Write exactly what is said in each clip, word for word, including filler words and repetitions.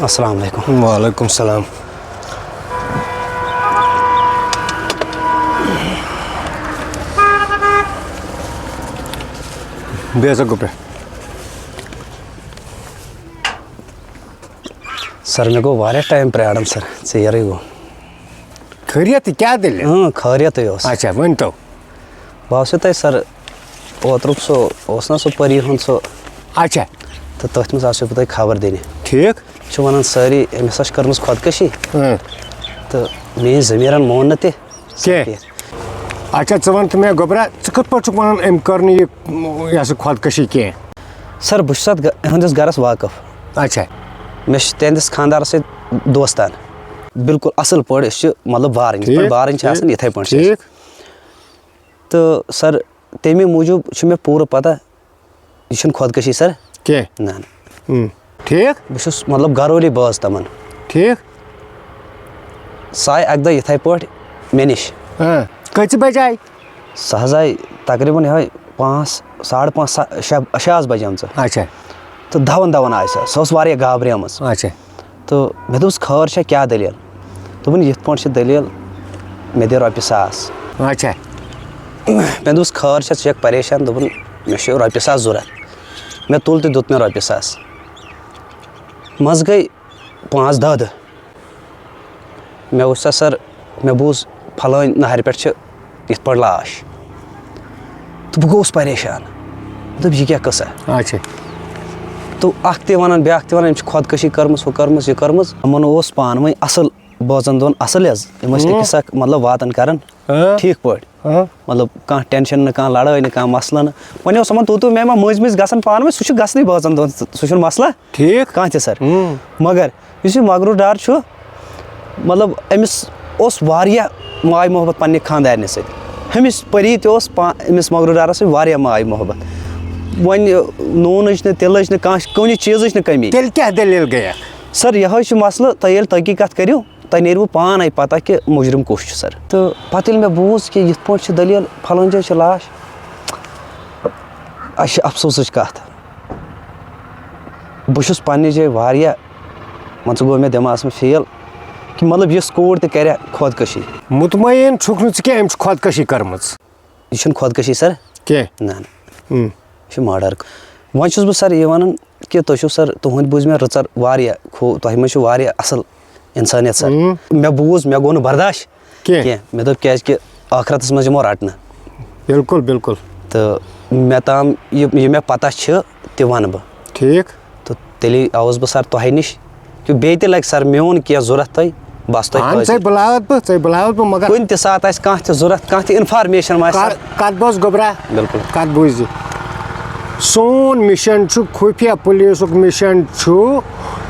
السلام علیکم۔ وعلیکم السلام۔ بیٚہہ سا گوٚبرا۔ سر، مےٚ گوٚو واریاہ ٹایم پرٛاران، سر، ژیرٕے گوٚو۔ خٲریت، کیٛاہ دٔلیٖل؟ اۭں، خٲریتٕے اوس۔ اچھا، ؤنۍ تو۔ بہٕ آسو تۄہہِ، سر، اوترُک سُہ اوس نہ سُہ پٔری ہُنٛد سُہ، اچھا۔ تہٕ تٔتھۍ منٛز آسو بہٕ تۄہہِ خبر دِنہِ۔ ٹھیٖک۔ چھِ وَنان سٲری، أمِس ہا چھِ کٔرمٕژ خۄدکٔشی۔ اۭں۔ تہٕ میٛٲنۍ ضمیٖرَن مون نہٕ تہِ۔ کینٛہہ۔ اچھا، ژٕ وَن تہٕ مےٚ گوٚبرا، ژٕ کِتھ پٲٹھۍ چھُکھ وَنان أمۍ کٔر نہٕ یہِ، یہِ ہسا خۄدکٔشی کینٛہہ؟ سر، بہٕ چھُس اَتھ گَ-، یِہٕنٛدِس گَرَس واقف۔ اچھا۔ مےٚ چھِ تِہٕنٛدِس خانٛدارَس سۭتۍ دوستان۔ بالکل اَصٕل پٲٹھۍ، أسۍ چھِ مطلب بارٕنۍ، یِتھ پٲٹھۍ ٹھیٖک، بارٕنۍ چھِ ٹھیٖک، آسان، یِتھَے پٲٹھۍ چھِ أسۍ۔ ٹھیٖک۔ تہٕ سر، تَمے موٗجوٗب چھُ مےٚ پوٗرٕ پَتہ، یہِ چھُنہٕ خۄدکٔشی، سر۔ کینٛہہ۔ نہ، نہ۔ ہُم۔ ٹھیٖک۔ بہٕ چھُس، مطلب، گَرٕ وٲلی بٲژ تِمَن۔ ٹھیٖک۔ سُہ آیہِ اَکہِ دۄہ یِتھَے پٲٹھۍ مےٚ نِش۔ اۭں۔ کٔژِ بَجہِ آیہِ؟ سُہ حظ آیہِ تقریٖباً یِہوٚے پانٛژھ، ساڑٕ پانٛژھ، سا-، شےٚ، شےٚ آسہٕ بَجیمژٕ۔ اچھا۔ تہٕ دَوان دَوان آیہِ سۄ۔ سۄ ٲس واریاہ گابریمٕژ۔ اچھا۔ تہٕ مےٚ دوٚپُس، "خٲر چھا، کیٛاہ دٔلیٖل؟" دوٚپُن، "یِتھ پٲٹھۍ چھِ دٔلیٖل، مےٚ دِ رۄپیہِ ساس۔" اچھا۔ مےٚ دوٚپُس، "خٲر چھا، ژٕ چھَکھ پریشان؟" دوٚپُن، "مےٚ چھِ رۄپیہِ ساس ضوٚرَتھ۔" مےٚ تُل تہٕ دیُت مےٚ رۄپیہِ ساس۔ منٛزٕ گٔے پانٛژھ دَہ دۄہ۔ مےٚ وُچھ سا، سر، مےٚ بوٗز پھلٲنۍ نہرِ پٮ۪ٹھ چھِ یِتھ پٲٹھۍ لاش۔ تہٕ بہٕ گوٚوُس پریشان۔ مےٚ دوٚپ، "یہِ کیٛاہ قٕصہ؟" اچھا۔ تہٕ اَکھ تہِ وَنان، بیٛاکھ تہِ وَنان، "أمۍ چھِ خۄدکٔشی کٔرمٕژ، ہُہ کٔرمٕژ، یہِ کٔرمٕژ۔" یِمَن اوس پانہٕ ؤنۍ اَصٕل بٲژَن دۄن اَصٕل حظ۔ یِم ٲسۍ ہُم۔ أکِس اَکھ، مطلب، واتان کَران۔ ہاں۔ ٹھیٖک پٲٹھۍ۔ ہاں۔ مطلب، کانٛہہ ٹینشن نہٕ، کانٛہہ لڑٲے نہٕ، کانٛہہ مسلہٕ نہٕ۔ وۄنۍ اوس یِمن توٗتاہ، مےٚ ما مٔنٛزۍ مٔنٛزۍ گژھان پانہٕ ؤنۍ، سُہ چھُ گژھنٕے بٲژن دۄن، سُہ چھُنہٕ مسلہٕ ٹھیٖک۔ کانٛہہ تہِ، سر۔ ہُم۔ مگر یُس یہِ مغروٗر ڈار چھُ، مطلب، أمِس اوس واریاہ ماے محبت پننہِ خانٛدارنہِ سۭتۍ۔ ہُمِس پٔری تہِ اوس پا-، أمِس مغروٗر ڈارس سۭتۍ واریاہ ماے محبت۔ وۄنۍ نوٗنٕچ نہٕ، تِلٕچ نہٕ، کانٛہہ کُنہِ چیٖزٕچ نہٕ کٔمی۔ تیٚلہِ کیٛاہ دٔلیٖل گٔیکھ؟ سر، یِہوٚے چھُ مسلہٕ، تۄہہِ ییٚلہِ تحقیٖقات کٔرِو، تۄہہِ نیرِوٕ پانے پتہ کہِ مُجرِم کُس چھُ، سر۔ تہٕ پتہٕ ییٚلہِ مےٚ بوٗز کہِ یِتھ پٲٹھۍ چھِ دٔلیٖل، پھلٲنۍ جایہِ چھِ لاش، اَسہِ چھِ افسوٗسٕچ کتھ۔ بہٕ چھُس پننہِ جایہِ واریاہ، مان ژٕ، گوٚو مےٚ دٮ۪ماغس منٛز فیل کہِ مطلب، یِژھ کوٗر تہِ کرِ خۄدکٔشی۔ مطمئن چھُکھ نہٕ ژٕ کینٛہہ، أمۍ چھِ خۄدکٔشی کٔرمٕژ۔ یہِ چھُنہٕ خۄدکٔشی، سر۔ کینٛہہ؟ نہ، نہ۔ ہُم۔ یہِ چھُ murder۔ وۄنۍ چھُس بہٕ، سر، یہِ وَنان کہِ تُہۍ چھِو، سر، تُہٕنٛدۍ بوٗزۍ مےٚ رٕژر واریاہ، کھو-، تۄہہِ منٛز چھُ واریاہ اَصٕل اِنسٲنیت، سر۔ ہُم۔ مےٚ بوٗز، مےٚ گوٚو نہٕ برداش کینٛہہ۔ کینٛہہ۔ مےٚ دوٚپ، کیٛازِ کہِ ٲخرتس منٛز یِمو رَٹنہٕ۔ بِلکُل، بِلکُل۔ تہٕ مےٚ تام یہِ، یہِ مےٚ پتہ چھِ، تہِ وَنہٕ بہٕ۔ ٹھیٖک۔ تہٕ تیٚلے آوُس بہٕ، سر، تۄہہِ نِش، کہِ بیٚیہِ تہِ لگہِ، سر، میون کینٛہہ ضوٚرتھ تۄہہِ، بس تۄہہِ اہن، حٲضِر۔ ژَے بُلاوَتھ بہٕ، ژَے بُلاوَتھ بہٕ، مگر کُنہِ تہِ ساتہٕ آسہِ کانٛہہ تہِ ضوٚرتھ، کانٛہہ تہِ information آسہِ، کر-، سر۔ کَتھ بوز گوٚبرا۔ بِلکُل۔ کَتھ بوٗزِ۔ سون mission چھُ، خُفیہ پُلیٖسُک mission چھُ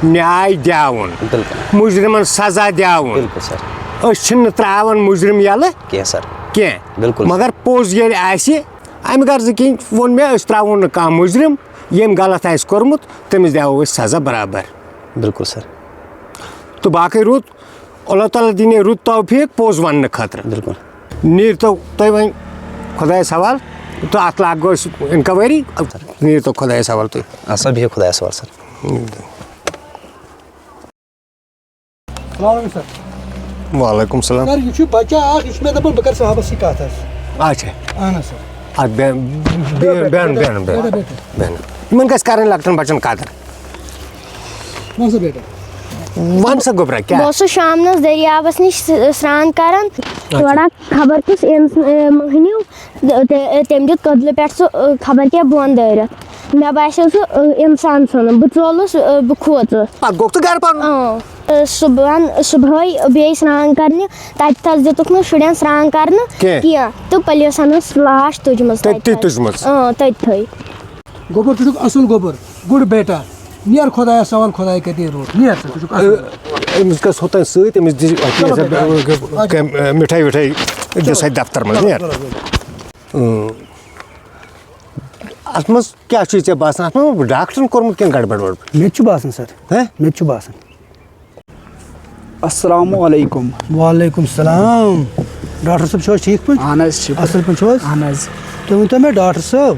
نیاے دیاوُن۔ بِلکُل۔ مُجرِمَن سزا دیاوُن۔ بِلکُل، سر۔ أسۍ چھِنہٕ ترٛاوان مُجرِم یَلہٕ کینٛہہ، سر۔ کینٛہہ۔ بِلکُل۔ مگر پوٚز ییٚلہِ آسہِ، اَمہِ غرضہٕ کِنۍ ووٚن مےٚ، أسۍ ترٛاوون نہٕ کانٛہہ مُجرِم، ییٚمۍ غلط آسہِ کوٚرمُت، تٔمِس دِمو أسۍ سزا برابر۔ بِلکُل، سر۔ تہٕ باقٕے روٗد، اللہ تعالیٰ دِنہِ رُت توفیٖق پوٚز وَننہٕ خٲطرٕ۔ بِلکُل۔ نیٖرتو تُہۍ وۄنۍ خۄدایَس حوالہٕ، تہٕ اَتھ لاگو أسۍ inquiry، نیٖرتو خۄدایَس حوالہٕ تُہۍ۔ اَدٕ سا، بِہِو خۄدایَس حوالہٕ، سر۔ السلام علیکم، سر۔ وعلیکم السلام۔ سر، یہِ چھُ بچہ اکھ، یہِ چھُ مےٚ دپان، بہٕ کرٕ صاحبس سۭتۍ کتھ حظ۔ اچھا۔ اہن حظ، سر۔ اتھ بیٚہن، بیٚہن، بیٚہن، بیٚہن، بیٚہن۔ بیٚہن، بیٚہن۔ یِمن گژھِ کرٕنۍ لۄکٹٮ۪ن بچن قدر۔ وَن سا بیٹا۔ وَن سا گوٚبرا، کیٛاہ؟ بہٕ اوسُس شامنَس دٔریاوَس نِش س-، سرٛان کران۔ اچھا۔ تھوڑا خبر کُس اِنس-، اے، مٔہنیو، تہٕ، تہٕ، تٔمۍ دیُت کٔدلہٕ پٮ۪ٹھ سُہ، اے، خبر کیٛاہ بۄن دٲرِتھ۔ مےٚ باسیو سُہ، اے، اِنسان ژھُنُن۔ بہٕ ژولُس، اے، بہٕ کھوژُس۔ پَتہٕ گوٚو ژٕ گرٕ پَنُن۔ اۭں۔ اے، صُبحن، صُبحٲے بیٚیہِ سرٛان کرنہِ، تَتہِ تھَس دِتُکھ نہٕ شُرٮ۪ن سرٛان کرنہٕ کینٛہہ۔ کینٛہہ۔ تہٕ پُلیٖسَن ٲس لاش تُجمٕژ تٔتی تَتہِ تھَس۔ تُجمٕژ۔ اۭں، تٔتھٕے۔ گوٚبُر، ژٕ چھُکھ اَصٕل گوٚبُر، good بیٹا۔ نیر خۄدایَس حوال، خۄداے کَتہِ روٗد۔ نیر ژٕ، ژٕ چھُکھ اَصٕل۔ أمِس گژھِ ہوٚتام سۭتۍ، أمِس دِ، چلو بیٹا۔ کَمہِ، مِٹھٲے وِٹھٲے دِ سا دفتر منٛز، نیر۔ اۭں۔ اَتھ منٛز کیٛاہ چھُے ژےٚ باسان؟ اَتھ منٛز ڈاکٹرَن کوٚرمُت کینٛہہ گڑبڑ وڑبڑ؟ مےٚ تہِ چھُ باسان، سر۔ ہہ؟ مےٚ تہِ چھُ باسان۔ السلام علیکم۔ وعلیکم السلام۔ ڈاکٹر صٲب چھِو حظ ٹھیٖک پٲٹھۍ؟ اہن حظ، شُکر۔ اَصٕل پٲٹھۍ چھِو حظ؟ اہن حظ۔ تُہۍ ؤنۍتو مےٚ، ڈاکٹر صٲب،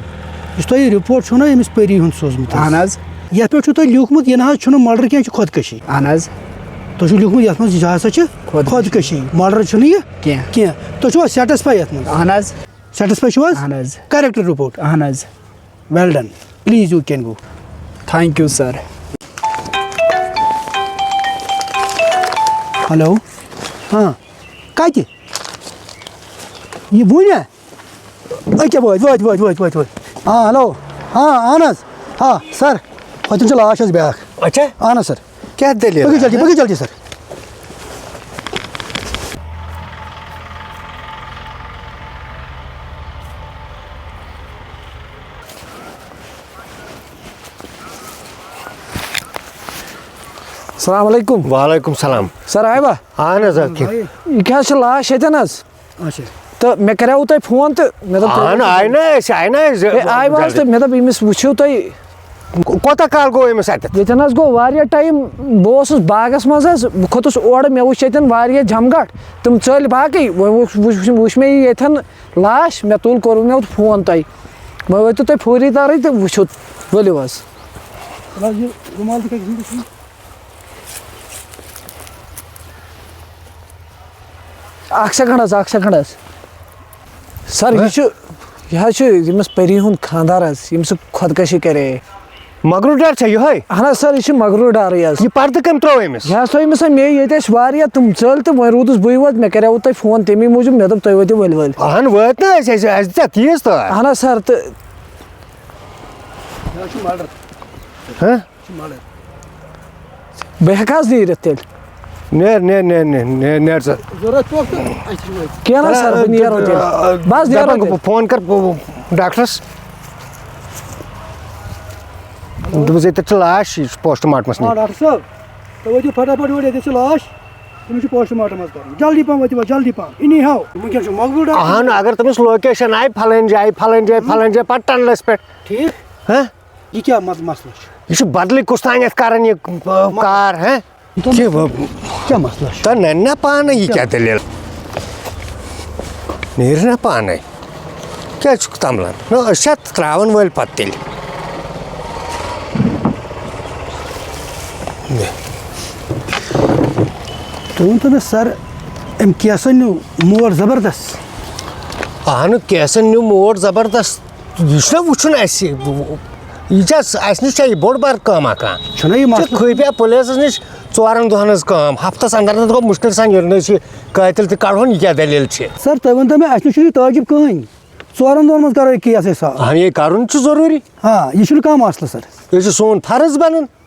یُس تۄہہِ یہِ رِپورٹ چھُو نا أمِس پٔری ہُنٛد سوٗزمُت حظ؟ اہن حظ۔ یَتھ پٮ۪ٹھ چھُو تۄہہِ لیوٗکھمُت، یہِ نہ حظ چھُنہٕ murder کینٛہہ، یہِ چھُ خۄدکٔشی۔ اہن حظ۔ تۄہہِ چھُو لیوٗکھمُت یَتھ منٛز، یہِ ہسا چھِ خۄدکٔشی۔ خۄدکٔشی، murder چھُنہٕ یہِ کینٛہہ۔ کینٛہہ۔ تُہۍ چھُوا satisfy یَتھ منٛز؟ اہن حظ۔ Satisfy چھِو حظ؟ اہن حظ۔ Character report۔ اہن حظ۔ Well done. Please, you can go. Thank you, sir. Hello. ہاں۔ کَتہِ؟ یہِ وُنہِ؟ أکیٛاہ وٲتۍ، وٲتۍ، وٲتۍ، وٲتۍ، وٲتۍ، وٲتۍ۔ آ، ہیلو۔ آ، اہن حظ۔ آ، سر۔ ہوٚتٮ۪ن چھِ لاش حظ بیٛاکھ۔ اچھا۔ اہن حظ، سر۔ کیٛاہ دٔلیٖل؟ پٔکِو جلدی، پٔکِو جلدی، سر۔ السلام علیکم۔ وعلیکم السلام۔ سر، آیوا؟ اہن حظ، آ، ٹھیٖک۔ یہِ کیٛاہ حظ چھِ لاش ییٚتٮ۪ن حظ؟ اچھا۔ تہٕ مےٚ کریو تۄہہِ فون تہٕ مےٚ دوٚپ تُہۍ اہن، ؤنِو۔ آیہِ نا أسۍ، آیہِ نا أسۍ۔ ہے، آیہِ وۄنۍ حظ تہٕ مےٚ دوٚپ أمِس وٕچھِو تُہۍ۔ کو-، کوتاہ کال گوٚو أمِس اَتٮ۪تھ؟ ییٚتٮ۪ن حظ گوٚو واریاہ ٹایم۔ بہٕ اوسُس باغَس منٛز حظ، بہٕ کھوٚتُس اورٕ، مےٚ وٕچھ ییٚتٮ۪ن واریاہ جمگٹھ، تِم ژٔلۍ باقٕے۔ وۄنۍ وٕچھ، وٕچھ، وٕچھ مےٚ یہِ ییٚتٮ۪ن لاش، مےٚ تُل، کوٚروٕ مےٚ فون تۄہہِ۔ وۄنۍ وٲتِو تُہۍ فوری طورٕے تہٕ وٕچھِو، ؤلِو حظ۔ حظ، یہِ رومال تہِ کَتہِ چھُ؟ اکھ سیکنڈ حظ، اکھ سیکنڈ حظ۔ سر، یہِ ہہ؟ چھُ، یہِ حظ چھُ ییٚمِس پری ہُنٛد خانٛدار حظ، ییٚمۍ سُہ خۄدکشی کرے۔ مغروٗر ڈار چھا یِہوٚے؟ اہن حظ سر، یہِ چھُ مغروٗر ڈارٕے حظ۔ یہِ پردٕ کٔمۍ ترٛوو أمِس؟ یہِ حظ تھٲو أمِس مےٚ ییٚتہِ، اَسہِ واریاہ تِم ژٔلۍ تہٕ وۄنۍ روٗدُس بٕے یوت، مےٚ کریوٕ تۄہہِ فون تَمی موٗجوٗب، مےٚ دوٚپ تُہۍ وٲتِو ؤلۍ ؤلۍ۔ اہن وٲتۍ نا أسۍ، اَسہِ، اَسہِ دِژ ژےٚ تیٖژ تار۔ اہن حظ سر، تہٕ یہِ حظ چھُ murder۔ ہہ؟ چھُ مَلٕر۔ بہٕ ہٮ۪کہٕ حظ نیٖرِتھ تیٚلہِ؟ نیر، نیر، نیر، نیر، نیر، نیر ژٕ۔ ضروٗرت چھُ تہٕ اَسہِ چھِ وٲتۍ۔ کینٛہہ نہ حظ سَر، بہٕ نیرو تیٚلہِ۔ بہٕ حظ نیرو دَپان تیٚلہِ۔ فون کر، ڈاکٹرس۔ دوٚپُس، ییٚتٮ۪تھ چھِ لاش، یہِ چھُ post mortemس آ، نِنۍ۔ ڈاکٹر صٲب، تُہۍ وٲتِو فٹافٹ یور، ییٚتٮ۪تھ چھِ لاش۔ تٔمِس چھُ post mortem حظ کَرُن۔ جلدی پہم وٲتِو حظ، جلدی پہم۔ اِنی ہاو۔ وٕنکٮ۪ن چھُ مۄغل ڈاکٹر۔ اہن، اگر تٔمِس location آیہِ فلٲنۍ جایہِ، فلٲنۍ جایہِ، فلٲنۍ جایہِ، پتہٕ tunnelس پٮ۪ٹھ۔ ٹھیٖک۔ ہہ؟ یہِ کیٛاہ مس-، مسلہٕ چھُ؟ یہِ چھُ بدلٕے کُس تانٮ۪تھ کران یہِ، آ، کار، ہہ؟ کیٛاہ کہِ مسلہٕ؟ کیٛاہ مسلہٕ چھُ؟ تہٕ نَنہِ نا پانَے یہِ کیٛاہ دٔلیٖل؟ نیرِ نا پانَے۔ کیٛازِ چھُکھ تَملان؟ نہ، أسۍ چھا ترٛاوَن وٲلۍ پَتہٕ تیٚلہِ؟ دِ۔ تُہۍ ؤنۍتو مےٚ سَر، أمۍ کیسَن نیوٗ موڈ زبردست۔ اَہنُو، کیسَن نیوٗ موڈ زبردست۔ یہِ چھُنہ وٕچھُن اَسہِ، یہِ چھا اَسہِ نِش چھا یہِ بوٚڑ بار کٲم اَکھ کانٛہہ؟ چھُنہ یہِ ژےٚ مسلہٕ۔ کھٲپیا پُلیٖسَس نِش ژورَن دۄہَن ہٕنٛز کٲم، ہفتَس اندر اندر گوٚو مُشکِل سان نیرُن، أسۍ یہِ قٲتِل تہِ کَڑہون، یہِ کیٛاہ دٔلیٖل چھِ؟ سَر، تُہۍ ؤنۍتو مےٚ، اَسہِ نِش چھُنہٕ یہِ تعجب کٕہٕنۍ۔ ژورَن دۄہَن منٛز کَرو یہِ کیس أسۍ solve۔ اَہَن، یہِ کَرُن چھُ ضروٗری۔ آ، یہِ چھُنہٕ کانٛہہ مسلہٕ، سَر۔ یہِ چھُ سون فرض بَنان۔